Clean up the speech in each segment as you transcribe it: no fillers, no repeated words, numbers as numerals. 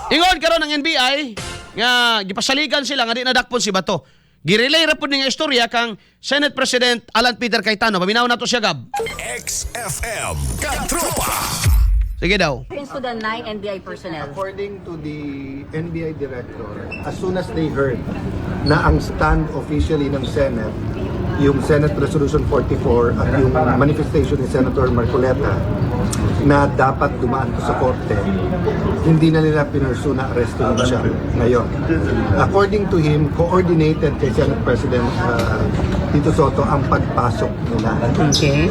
Ingon karon ang NBI nga gipasaligan sila nga di nadakpon si Bato. Girelay ra pud ni nga istorya kang Senate President Alan Peter Cayetano. Paminaw nato siya, Gab. XFM Katropa. Sige daw. To the nine NBI personnel. According to the NBI director, as soon as they heard na ang stand officially ng Senate, yung Senate Resolution 44 at yung manifestation ni Senator Marcoleta na dapat dumaan to sa korte, hindi na nila pinursue na arrestuhin siya ngayon. According to him, coordinated kay Senate President Tito Sotto ang pagpasok nila.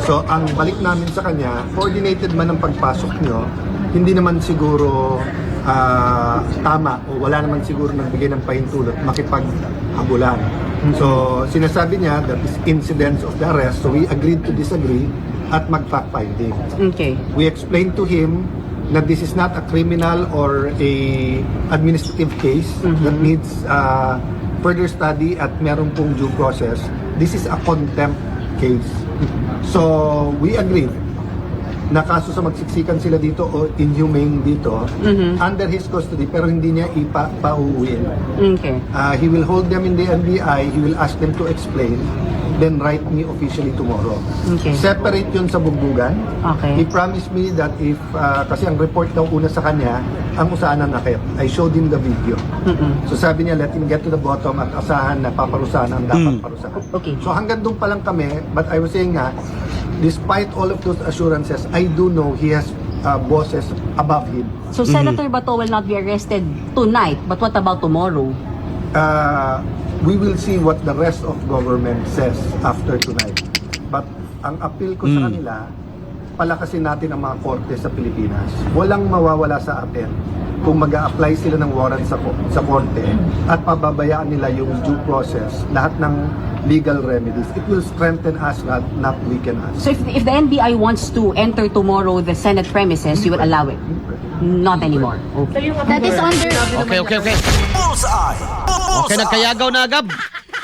So, ang balik namin sa kanya, coordinated man ang pagpasok nyo, hindi naman siguro tama o wala naman siguro nagbigay ng pahintulot makipaghabulan. So, sinasabi niya that is incidents of the arrest. So, we agreed to disagree at mag-fact finding. We explained to him na this is not a criminal or a administrative case that needs further study at meron pong due process. This is a contempt case. So, we agreed na kaso sa magsiksikan sila dito o inhumane dito under his custody, pero hindi niya ipauuwiin. He will hold them in the NBI, he will ask them to explain, then write me officially tomorrow. Separate yun sa bugbugan. He promised me that if, kasi ang report daw una sa kanya, ang usahan ng akit. I showed him the video. So sabi niya, let him get to the bottom at asahan na paparusahan ang dapat parusahan. So hanggang doon pa lang kami, but I was saying nga, despite all of those assurances, I do know he has bosses above him. So Senator Bato will not be arrested tonight, but what about tomorrow? We will see what the rest of government says after tonight. But ang appeal ko sa kanila, palakasin natin ang mga korte sa Pilipinas. Walang mawawala sa atin kung mag apply sila ng warrant sa korte at pababayaan nila yung due process, lahat ng legal remedies. It will strengthen us, not weaken us. So if the NBI wants to enter tomorrow the Senate premises, you will allow it? Not anymore. Okay. That is under Okay. Bullseye. Okay, nagkayagaw na, Gab.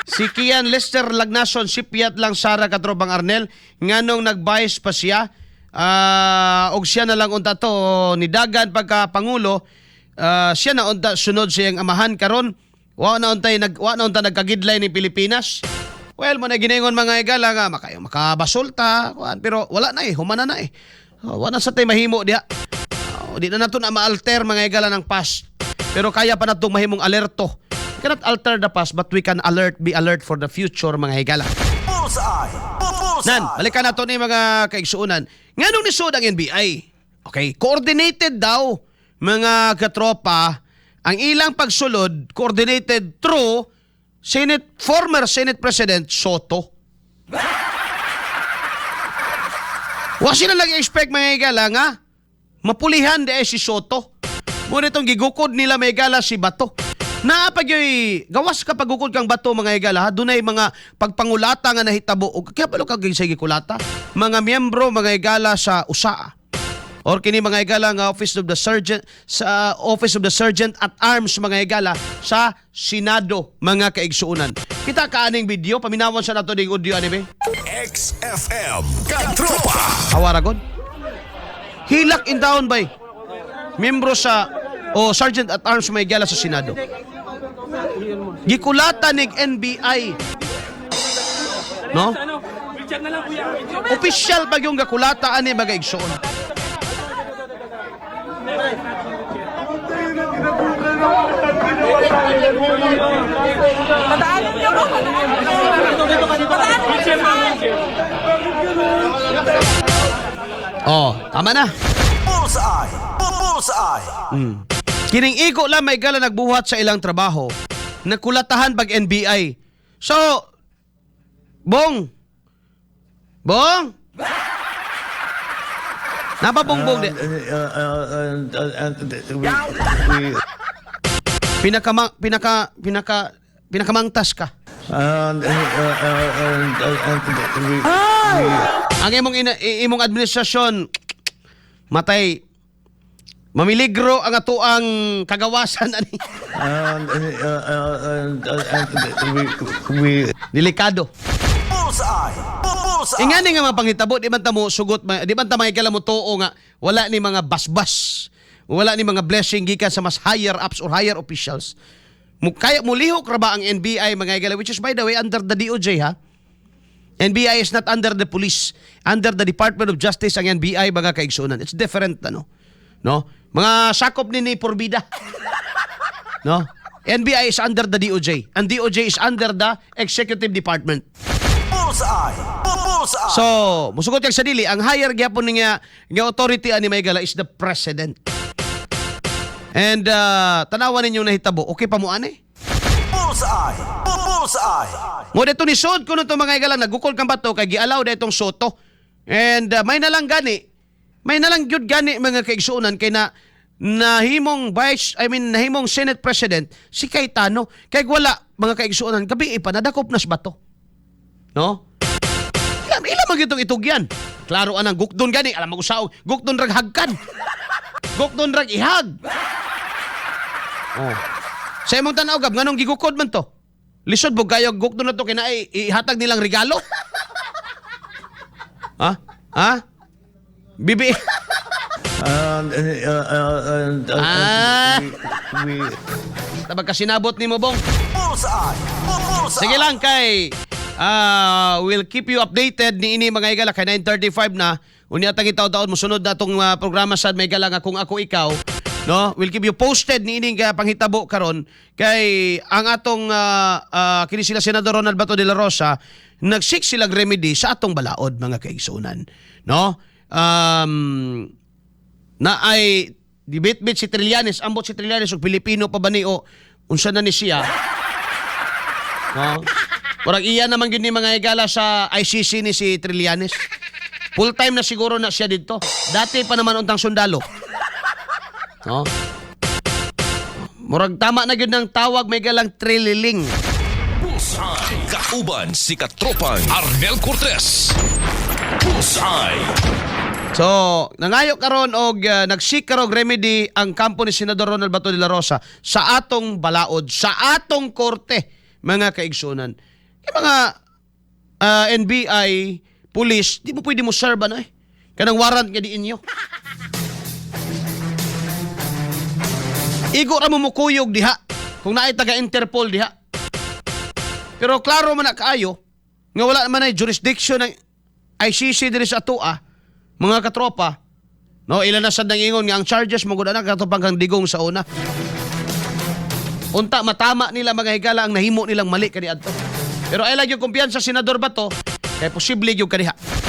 Si Kian Lester Lagnason, sipyat lang Sara, katropang Arnel, nganong nag-vice pa siya, og siya na lang unta to nidagan pagka pangulo, siya na unta sunod siyang amahan karon. Wa na unta nagkagidlay ni Pilipinas. Well, mo na giningon, mga higala, nga makayo makabasulta, kuan, pero wala na eh, humana na eh. Oh, wala na sa tay mahimo diha. Oh, di na nato na ma-alter, mga higala, ng past. Pero kaya pa natong mahimong alerto. We cannot alter the past, but we can alert, be alert for the future, mga higala. Bullseye. Bullseye. Nan, balikan nato ni mga kaigsuunan. Nganong nisud ang NBI? Okay, coordinated daw, mga katropa, ang ilang pagsulod, coordinated through Senate former Senate President Sotto. Wa sila lang expect, mga higala, nga mapulihan di ay si Sotto. Muna itong gigukod nila, mga higala, si Bato. Naa pa gyoy gawas ka pagukod kang Bato, mga higala, ha, dunay mga pagpangulata nga nahitabo og kaya palo kag sa gikulata mga miyembro, mga higala, sa USAA or kini, mga higala, nga Office of the Sergeant sa Office of the Sergeant at Arms, mga higala, sa Senado, mga kaigsuonan. Kita ka aning video, paminawan sa nato ning audio ani be. XFM Katropa. Awara god. Hilak in town by membro sa o Sergeant at Arms, mga higala, sa Senado. Gikulata nig NBI. No? Official pag yung gakulata ani, mga igsoon. Padaanan niyo ako! Padaanan niyo ako! Oh, tama na. Bullseye. Bullseye. Kining igo lang may gala nagbuhat sa ilang trabaho, nakulatahan pag NBI. So, Bong! Bong! Napabongbong di. We, Pinaka pinaka pinaka pinakamangtas ka. And we, Ang imong administrasyon matay mamiligro ang atoang kagawasan ani. And we, Delikado. Bullseye. Bullseye. Ingani nga mga panghitabo, di man ta mo sugot, di man ta makikala mo tuo nga wala ni mga basbas. Wala ni mga blessing gikan sa mas higher ups or higher officials. Mo kaya mulihok ra ba ang NBI, mga higala, which is, by the way, under the DOJ ha. NBI is not under the police. Under the Department of Justice ang NBI, mga kaigsunan. It's different, ano. No? Mga sakop ni Porbida. No? NBI is under the DOJ. And DOJ is under the Executive Department. Bullseye. Bullseye. So, musugot yung sa dili, ang higher gyapon nga nga authority ani, mga higala, is the president. And tanawan ninyo nahitabo, okay pa mo ani? Bullseye. Bullseye. Mo dito ni sud kuno to, mga higala, nagukol kang Bato kay gialaw da itong Sotto. And may nalang gani. May nalang gyud gani, mga kaigsuonan, kay na nahimong vice, I mean, nahimong Senate President si Cayetano, kay wala, mga kaigsuonan, gabi pa nadakop na si Bato. No? Ilam ilam man gyud itugyan. Klaro anang gukdon gani, alam mo usaw, gukdon rag hagkan. Gukdon rag ihag. Oh. Sa imong tan-aw, Gab, nganong gigukod man to? Lisod bo kayo gukdon na to kay naay ihatag nilang regalo? Ha? Ha? Bibi. And Ah. we Tabag kasinabot ni mo, Bong. Bullseye. Bullseye. Sige lang kay we'll keep you updated ni ini, mga higala, kay 9:35 na. Unya tang itaw-taon mosunod na atong programa sad, mga higala, nga Kung Ako Ikaw, no? We'll keep you posted ni ining panghitabo karon kay ang atong kini sila Senador Ronald Bato de la Rosa, nag-seek silang remedy sa atong balaod, mga kaigsunan, no? Na ay debate si Trillanes, ambot si Trillanes og Pilipino pa ba ni o unsa na ni siya, no? Murag iya naman gyud ni, mga higala, sa ICC ni si Trillanes. Full time na siguro na siya dito. Dati pa naman untang sundalo. No? Murag tama na gyud ng tawag may galang trililing. Bullseye. Kauban si Katropang Arnel Cortez. Bullseye. So, nangayo karon og nag-seek karon og remedy ang kampo ni Senador Ronald Bato de la Rosa sa atong balaod, sa atong korte, mga kaigsunan. Kay mga NBI, police, di mo pwede mo serve ano eh. Kanang warrant nga di inyo. Igo ra mo mukuyog diha kung naay taga Interpol diha. Pero klaro man na kaayo nga wala man ay jurisdiction ng ICC diri sa atoa, mga katropa. No, ilan na sad nang ingon nga ang charges mo gud ana katupang kang Digong sa una. Unta matama nila, mga higala, ang nahimo nilang mali kaniadto. Pero ay lang yung kumpiyansa Senador Bato kay posible gyud kaniha.